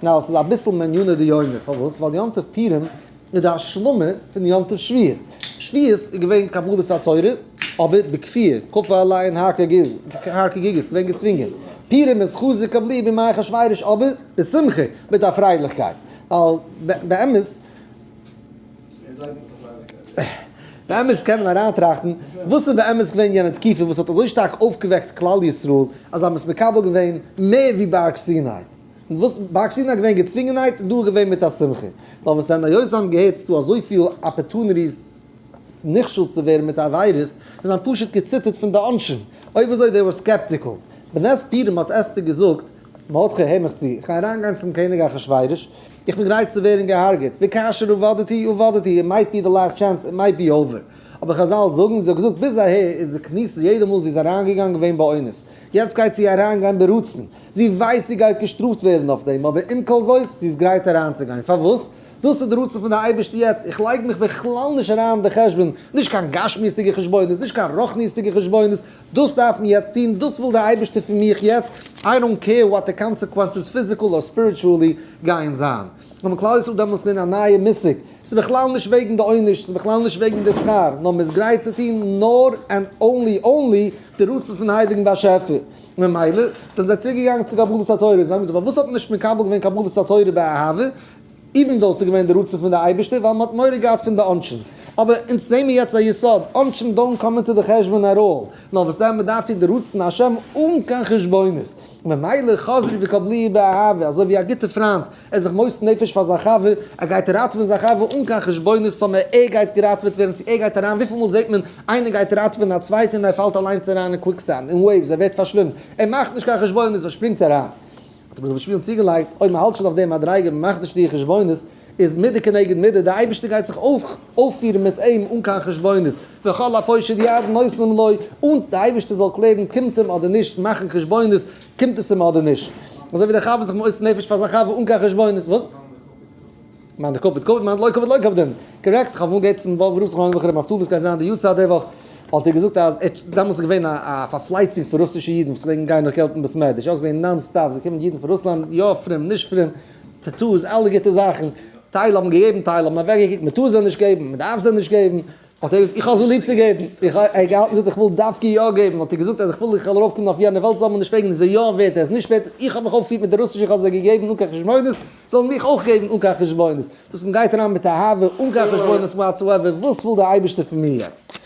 Now, ס'איז אביסל מעניינא דיומא, פארוואס? ווייל יום טוב פורים איז די השלמה פון יום טוב שבועות. שבועות איז געווען קבלת התורה, אבער בכפייה, כפה עליהן הר כגיגית, געווען געצווינגען. פורים איז חזו וקבלוה בימי אחשורוש, אבער בשמחה, מיט א פרייליכקייט. ווייל באמת, באמת קען מען אריינטראכטן, וואס איז באמת געווען יענע תקופה וואס האט אזוי שטארק אויפגעוועקט כלל ישראל, אז זיי האבן עס מקבל געווען מער ווי בארג סיני? וואס בארג סיני איז געווען געצווינגענהייט, דא איז געווען מיט א שמחה. ווייל וואס דען היות זיי האבן געהערט ס'דא אזויפיל opportunities נכשל צו ווערן מיט עבירות, זיי האבן פשוט געציטערט פון די עונשים. אויב אזוי they were skeptical. בנס פורים האט אסתר געזאגט, מרדכי הער מיך צו, איך גיי אריינגיין צום קעניג אחשורוש, איך בין גרייט צו ווערן געהארגעט, וכאשר אבדתי אבדתי, it might be the last chance, it might be over. אבער חזל זאגן, זי האט געזאגט ביז אהער איז די כניסה יעדע מאל זי איז אריינגעגאנגען געווען באונס, יעצט גייט זי אריינגיין ברצון, זי ווייסט זי גייט געשטראפט ווערן אויף דעם, אבער עם כל זאת, זי איז גרייט אריינצוגיין. פארוואס? דאס איז די רצון פון די אייבערשטער יעצט, איך לייג מיך בכלל נישט אריין אין די חשבון, נישט קיין גשמיות'דיגע חשבונות, נישט קיין רוחניות'דיגע חשבונות, דאס דארף מען יעצט טון, דאס וויל די אייבערשטער פון מיך יעצט, I don't care what the consequences physically or spiritually גייען זיין. האבן כלל ישראל דעמאלטס געווען א נייע מושג, ס'איז בכלל נישט וועגן די עונש, ס'איז בכלל נישט וועגן די שכר, נאר מ'איז גרייט צו טון נאר and only only די רצון פון הייליגן באשעפער. ממילא זענען זיי צוריק געגאנגען צו קבלת התורה, זיי האבן געזאגט פארוואס האט מען נישט מקבל געווען קבלת התורה באהבה, even though ס'איז געווען די רצון פון די אייבערשטער, ווייל מ'האט מורא געהאט פון די עונשים. אבער אונז זעהן מיר יעצט א יסוד, עונשים don't come into די חשבון at all, נאר וואס דען מ'דארף טון די רצון השם אן קיין חשבונות. ממילא חזרו וקבלוה באהבה, אזוי ווי א גוטע פריינט, ער איז זיך מוסר נפש פאר זיין חבר, ער גייט ראטעווען זיין חבר אן קיין חשבונות טאמער ער גייט געראטעוועט ווערן צו ער גייט אריין, וויפיל מאל זעט מען איינער גייט ראטעווען א צווייטע און ער פאלט אליינס אריין אין quicksand, אין waves, ער ווערט פארשווימט, ער מאכט נישט קיין חשבונות, ער שפרינגט אריין. האט רבי דוד שפירא צוגעלייגט, אויב מען האלט שוין אויף די מדריגה, מען מאכט נישט די חשבונות, איז מידה כנגד מידה, דער אייבערשטער גייט זיך אויך אויפפירן מיט אים אן קיין חשבונות, וכל הפושט יד נותנים לו, אן דער אייבערשטער זאל קלערן קומט אים אדער נישט, מאכן חשבונות קומט עס אים אדער נישט. אזוי ווי דער חבר זיך מוסר נפש פאר זיין חבר אן קיין חשבונות, וואס? מאן דקפיד קפיד מאן דלא קפיד לא קפדין. Correct, כ'האב אמאל געהערט פון באבוב רב זכרונו לברכה רבי נפתלי ס'גייט זיין די יארצייט די וואך, האט ער געזאגט אז ער דאמאלס איז געווען א פארפלייצונג פון רוסישע אידן וואס פלעגן גיין נאך געלט אין בית מדרש, יא ס'איז געווען non stop, ס'געקומען אידן פון רוסלאנד, יא פרום נישט פרום, tattoos, אלע גוטע זאכן, טייל האבן געגעבן טייל האבן אוועקגעקוקט, מ'טאר זיי נישט געבן, מ'דארף זיי נישט געבן, האט ער געזאגט איך האב זיי ליב צו געבן, איך האב ער געהאלטן געזאגט איך וויל דווקא יא געבן, האט ער געזאגט אז איך וויל איך זאל ארויפקומען אויף יענע וועלט זאל מען נישט פרעגן איז ער יא ווערט ער איז נישט ווערט, איך האב מיך אויפגעפירט מיט די רוסישע איך האב זיי געגעבן אן קיין חשבונות, זאלן מיך אויך געבן אן קיין חשבונות, דאס מען גייט אריין מיט אהבה אן קיין חשבונות whatsoever, וואס וויל דער אייבערשטער פון מיר יעצט?